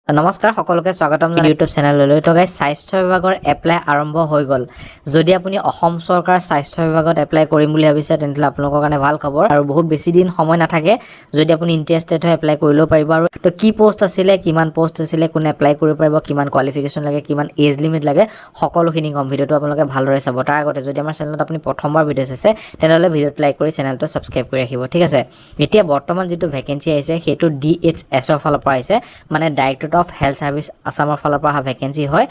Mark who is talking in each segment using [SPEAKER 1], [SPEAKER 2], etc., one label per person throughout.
[SPEAKER 1] নমস্কাৰ, সকলোকে স্বাগতম জনাই ইউটিউব চেনেললৈ। তো গাইজ, স্বাস্থ্য বিভাগৰ এপ্লাই আৰম্ভ হৈ গ'ল। যদি আপুনি অসম চৰকাৰ স্বাস্থ্য বিভাগত এপ্লাই কৰিম বুলি ভাবিছে, তেনেহ'লে আপোনালোকৰ কাৰণে ভাল খবৰ। আৰু বহুত বেছি দিন সময় নাথাকে। যদি আপুনি ইণ্টাৰেষ্টেড হয়, এপ্লাই কৰিলেও পাৰিব। আৰু তো কি পষ্ট আছিলে, কিমান পষ্ট আছিলে, কোনে এপ্লাই কৰিব পাৰিব, কিমান কোৱালিফিকেশ্যন লাগে, কিমান এজ লিমিট লাগে, সকলোখিনি ক'ম। ভিডিঅ'টো আপোনালোকে ভালদৰে চাব। তাৰ আগতে যদি আমাৰ চেনেলত আপুনি প্ৰথমবাৰ ভিডিঅ' চাইছে, তেনেহ'লে ভিডিঅ'টো লাইক কৰি চেনেলটো ছাবস্ক্ৰাইব কৰি ৰাখিব। ঠিক আছে। এতিয়া বৰ্তমান যিটো ভেকেঞ্চি আহিছে, সেইটো ডিএইচএছৰ ফালৰ পৰা আহিছে, মানে ডাইৰেক্টৰেট অফ হেল্থ ছাৰ্ভিচ আছামৰ ফালৰ পৰা অহা ভেকেঞ্চি হয়।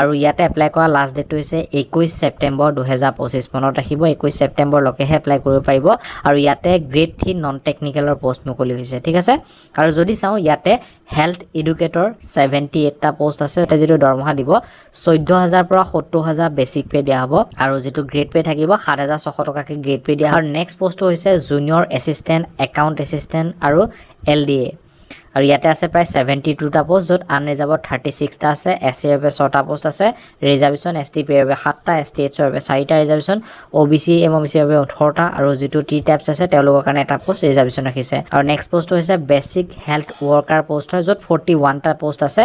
[SPEAKER 1] আৰু ইয়াতে এপ্লাই কৰা লাষ্ট ডেটটো হৈছে 21 ছেপ্টেম্বৰ 2025। মনত ৰাখিব, 21 ছেপ্টেম্বৰলৈকেহে এপ্লাই কৰিব পাৰিব। আৰু ইয়াতে গ্ৰেড 3 নন টেকনিকেলৰ পষ্ট মুকলি হৈছে। ঠিক আছে। আৰু যদি চাওঁ, ইয়াতে হেল্থ এডুকেটৰ 78টা পষ্ট আছে। ইয়াতে যিটো দৰমহা দিব, 14,000 পৰা 70,000 বেছিক পে' দিয়া হ'ব আৰু যিটো গ্ৰেড পে' থাকিব, 7600 টকাকৈ গ্ৰেড পে' দিয়া হ'ব। আৰু নেক্সট পষ্টটো হৈছে জুনিয়ৰ এছিষ্টেণ্ট, একাউণ্ট এছিষ্টেণ্ট আৰু এলডিএ। আৰু ইয়াতে আছে প্ৰায় 72টা পষ্ট, য'ত আনৰিজাৰ্ভত 36টা আছে, এছ চিৰ বাবে ছটা পষ্ট আছে ৰিজাৰ্ভেশ্যন, এছ টি পিৰ বাবে সাতটা, এছ টি এইচৰ বাবে চাৰিটা ৰিজাৰ্ভেশ্যন, অ' বি চি, এম অ' বি চিৰ বাবে 18টা আৰু যিটো টি ট্ৰাইবছ আছে, তেওঁলোকৰ কাৰণে এটা পষ্ট ৰিজাৰ্ভেশ্যন ৰাখিছে। আৰু নেক্সট পষ্টটো হৈছে বেছিক হেল্থ ৱৰ্কাৰ পষ্ট হয়, য'ত 41টা পষ্ট আছে,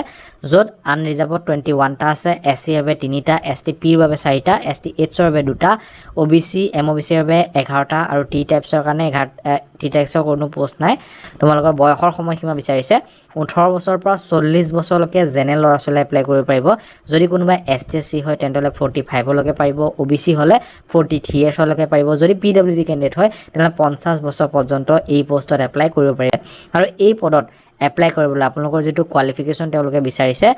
[SPEAKER 1] য'ত আনৰিজাৰ্ভত 21টা আছে, এছ চিৰ বাবে তিনিটা, এছ টি পিৰ বাবে চাৰিটা, এছ টি এইচৰ বাবে দুটা, অ' বি চি, এম অ' বি চিৰ বাবে 11টা আৰু টি ট্ৰাইবছৰ কাৰণে 11, টি ট্ৰাইবছৰ কোনো পষ্ট নাই। তোমালোকৰ বয়সৰ সময়সীমা বিচাৰিছে 18 বছৰৰ পৰা 40 বছৰলৈকে জেনেৰেল ল'ৰা ছোৱালীয়ে এপ্লাই কৰিব পাৰিব। যদি কোনোবাই এছ টি, এছ চি হয়, তেনেহ'লে 45লৈকে পাৰিব। অ' বি চি হ'লে 43 ইয়েৰ্ছলৈকে পাৰিব। যদি পি ডব্লিউ ডি কেণ্ডিডেট হয়, তেনেহ'লে 50 বছৰ পৰ্যন্ত এই পষ্টত এপ্লাই কৰিব পাৰে। আৰু এই পদত এপ্লাই কৰিবলৈ আপোনালোকৰ যিটো কোৱালিফিকেশ্যন তেওঁলোকে বিচাৰিছে,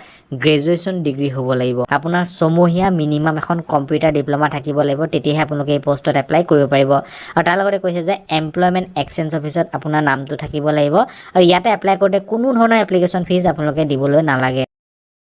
[SPEAKER 1] গ্ৰেজুৱেশ্যন ডিগ্ৰী হ'ব লাগিব। আপোনাৰ ছমহীয়া মিনিমাম এখন কম্পিউটাৰ ডিপ্ল'মা থাকিব লাগিব, তেতিয়াহে আপোনালোকে এই পষ্টত এপ্লাই কৰিব পাৰিব। আৰু তাৰ লগতে কৈছে যে এমপ্লয়মেণ্ট এক্সচেঞ্জ অফিচত আপোনাৰ নামটো থাকিব লাগিব। আৰু ইয়াতে এপ্লাই কৰোঁতে কোনো ধৰণৰ এপ্লিকেশ্যন ফিজ আপোনালোকে দিবলৈ নালাগে।